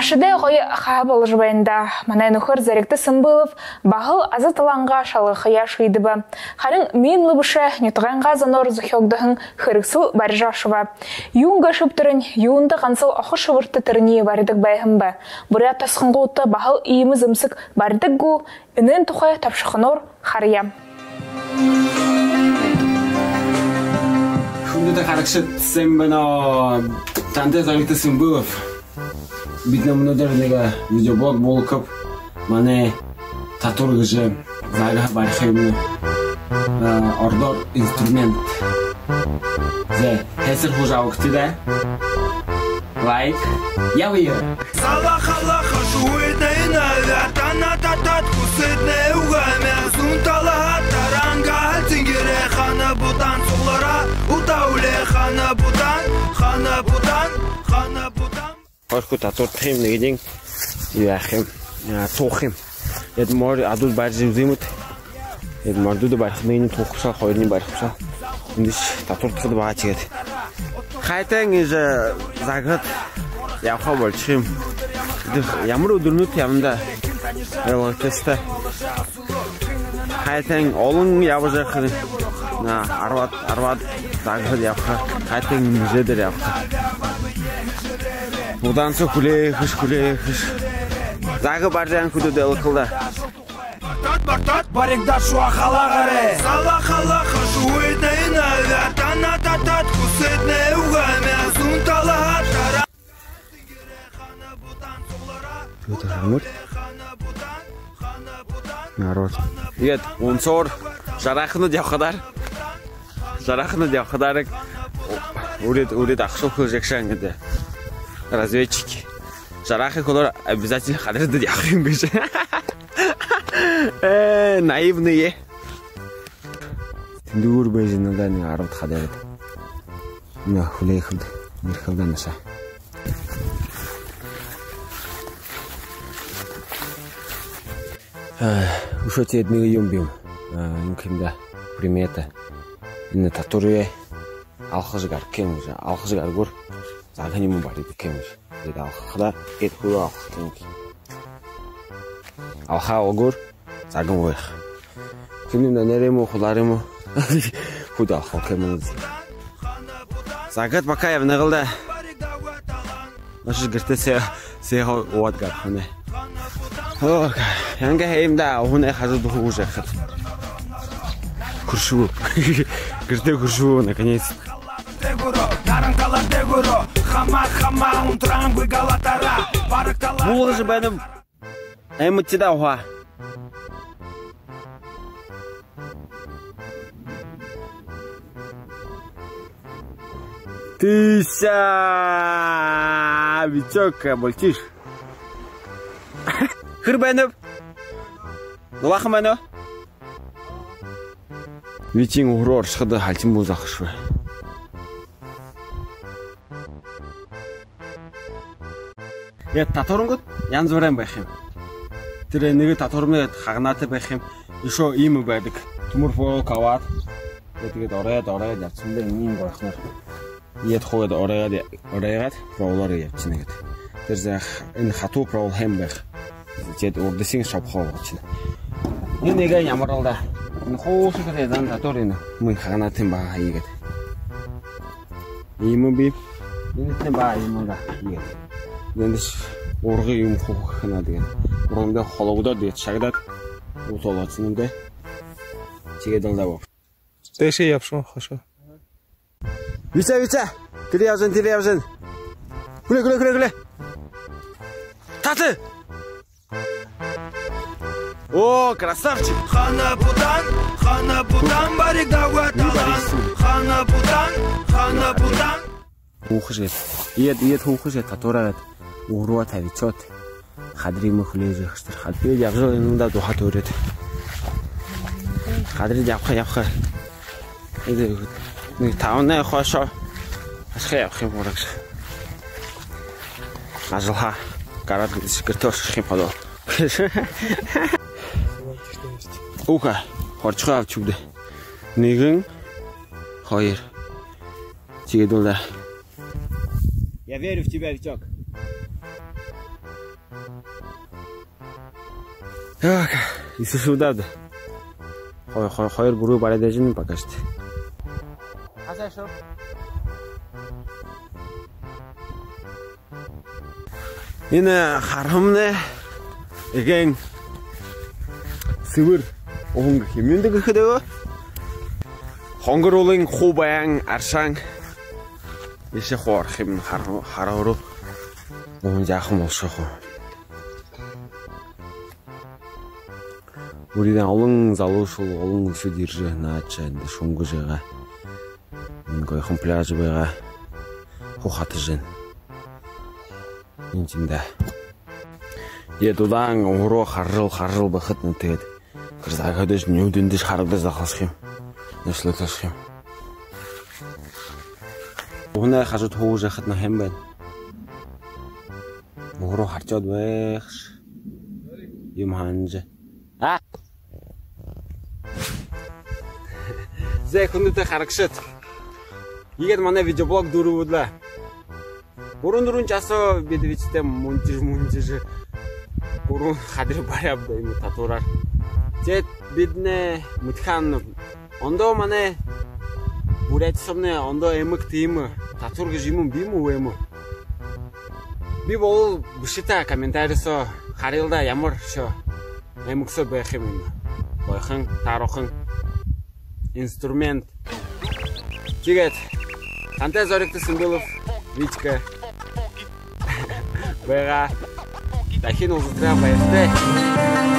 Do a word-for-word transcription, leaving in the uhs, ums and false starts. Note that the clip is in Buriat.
Ашатай гоё хаһа боложо байна даа. Манай нүхэр Зоригто Сэмбылов баһал аза талаангаа шалгахаяа шиидэбэ. Харин миин лэ бэшэ, нютагайнгаа зоноор зохёогдоһон хэрэгсэл барижа ошобо. Юун гээшэб тэрэнь, юундэ гансал Охо Шэбэртэ тэрэниие баридаг байһан бэ? Буряад тосхонуудта баһал иимэ зэмсэг баридаг гү? Энээн тухай тобшохоноор харая. Хүндэтэ харагшад, сайн байна. Тантай Зоригто Сэмбылов. Бидэ мүнөөдэр нэгэ видеоблог буулгахаб. Манай татуур гэжэ заагаһа бариха юм. А, ородоор инструмент. Зэ, һайсар һуужа абагты даа. Лайк. Ябая. Салахалаха шуйдайна, вятана татат кусыднэ угамя, сунталаха таранга, тингирэ хана бутан суглара, утауле хана бутан, хана бутан, хана бутан. Хоёр хүү татуурдаха юм, нэгэниинь юу яаха юм, а, тууха юм. Эд морь адууд барижа үзөөд, эд морьдуудаа бариха, нэгэниинь тууха бэшэ, хоёрынь бариха бэшэ. Эндэшье татуурдахада баһа тиигээд. Хайтан иигэжэ заагаад ябаха болошоо юм. Ямар үдэрнүүд ябана даа. Эл ГКС-та. Хайтан олон ябажа ябаха. На, арбаад, арбаад заагахада ябаха. Хайтан музей дээрэ ябаха. Буданса хүлеэхэш, хүлеэхэш. Заагаа барижа ябаһан хүнүүдые айлгахал даа. Бартад, бартад, баригдаа шуухалаагарай. Салахалаха шуйдайна, вятана татат кусыднэ угамя, сунталаха тара. Юу таһамар? Народ. Иигээд унсаар жараханууд ябахадаар. Жараханууд ябахадаар. Урид, урид ахашуул хэжэ ябаһан гээд. Разведчики. Жараха хүлөөр обязательно хадараад ябаха юм гэжэ. Э, наивные. Тэндүүр байжа байна даа, нэгэ арбаад хадараад. Нэ, хүлеэхэбди, ерэхэл даа наашаа. Э, үшөө тиигээд нэгэ юм бии юм. Э, юм гэхэм даа, примета. Энэ татуурые алхажа гараха юм гэжэ, алхажа гарахагүйгөөр заагаһан юумэ баридаг юм гэжэ. Тиигээд алхахадаа эд хүлөө алхаха юм гэжэ. Алхаагүйгөөр заагаһан байха. Хэнэй нэрэ юм гү, хулаар юм гү? Хүдөө алхаха юм гэжэ. Заагаад бака ябанагал даа. Наашаа гэртээ сэ-, сэхэ уугаад гарахамнай. Оо, яагаа һайн даа, уһанай хажуу духуу ууж яахад. Хүршүү. Гэртээ хүршүү, наконец. Буулгажа байнаб. Эмчидэ ухаа. Тииса, Витёк, болтиш. Хэр байнаб? Дулаахан байна гү? Витён уһа руу оршоходо халхин буу заахаш бай. Яа, татуурнууд янза бүрэн байха юм. Тэрэ нэгэ татуурнууд хагнаатай байха юм. Үшөө иимэ байдаг. Түмэр проволока абаад. Тиигээд ороод, ороод ябаһан даа, энээн гоёхоноор. Иигээд хойд ороод, ороод проволоор ябашана гээд. Тэрэ заха энэ хатуу провол һайн байха. Тиигээд урдашань шабхаа болгошоно. Энэ нэгэ ямар лэ даа. Энэ хуушан гэдэг зан татуур энэ. Мүн хагнаатай баһа иигээд. Иимэ бии. Энэтнай баһа иимэ даа. Иигээд. Эндэшье ургы юм хуу хэхэнэ гээд. Ургамда холбогдоод, тиигээд шагдаад. Уут олоочно юм даа. Тиигээд лэ даа. Тээшээ ябашана, хойшоо. Витя, Витя! Тэрэ ябажа байна, тэрэ ябажа байна. Хүлеэ, хүлеэ, хүлеэ, хүлеэ. Таты! О, красавчик! Хана бутан, хана бутан, баригдаа гү талаан. Хана бутан, хана бутан. Һуухаш гээд. Иигээд, иигээд һуухаш гээд, татуураа гээд. Уһа руу табишоод. Хадарыемээ хүлеэжэ ябахаш тэрэ. Хадарыемнай ябажа байнам даа, духаа түрэхэдээ. Хадарыемнай ябаха, ябаха. Эдэ, нэгэ табанай хойшоо. Ашхаа ябаха юм гү, урагшаа. Ажалһаа гараад, гэртээ ошохо юм ходо. Уха, хоршохо абшуу даа. Нэгэн, хоёр. Тиигээд лэ даа. Я верю в тебя, Витёк. Так, иишээ шүүдэбди. Хо-, хо-, хоёр гүрөө бариад байжа байна пока что. Энэ харамнай эгээн сэбэр уһан гэхэ юм. Юундэ гэхэдэ, хонгор уулын хуу баян аршаан иишээ хуу орохо юм, хара-, хара руу. Уһан жаахан болошохо. Үридэн олон залуушуул, олон үхибүүд ерэжэ, наашаа эндэ шүүмжэлжэ байгаа. Энэ гоёхон пляж байгаа. Хуу хатажа байна. Эндэ даа. Яа, удаан уһа руу харажал, харажал байхадань, тиигээд тэрэ заагаад ошожо, нюдэндэ ошожо харагдажа захалсаха юм. Нюслөөлсэхэ юм. Уһанай хажууда һуужа байхадань һайн байна. Уһа руу харашоод байхаш. Юм һанажа. А? Зай, хүндэтэ харагшад. Иигээд манай видеоблог дүүрэбэд лэ. Гурбан-дүрбэн часаа бидэ бэшэшье мүнжэжэ, мүнжэжэ. Гурбан хадаа баряабди иимэ татуураар. Тиигээд бидэнэй мэдэхэ һаань, ондоо манай Буряад соомнай ондоо аймаг тиимэ татуур гэжэ юумэн бии юм гү, үгы юм гү? Бии болбол бэшэ даа комментарий соо, харая даа, ямаршье аймаг соо байха юм. Гоёхон, таарухан инструмент. Тиигээд тантай Зоригто Симбылов, Витька байгаа. Дахин уулзатараа баяртай.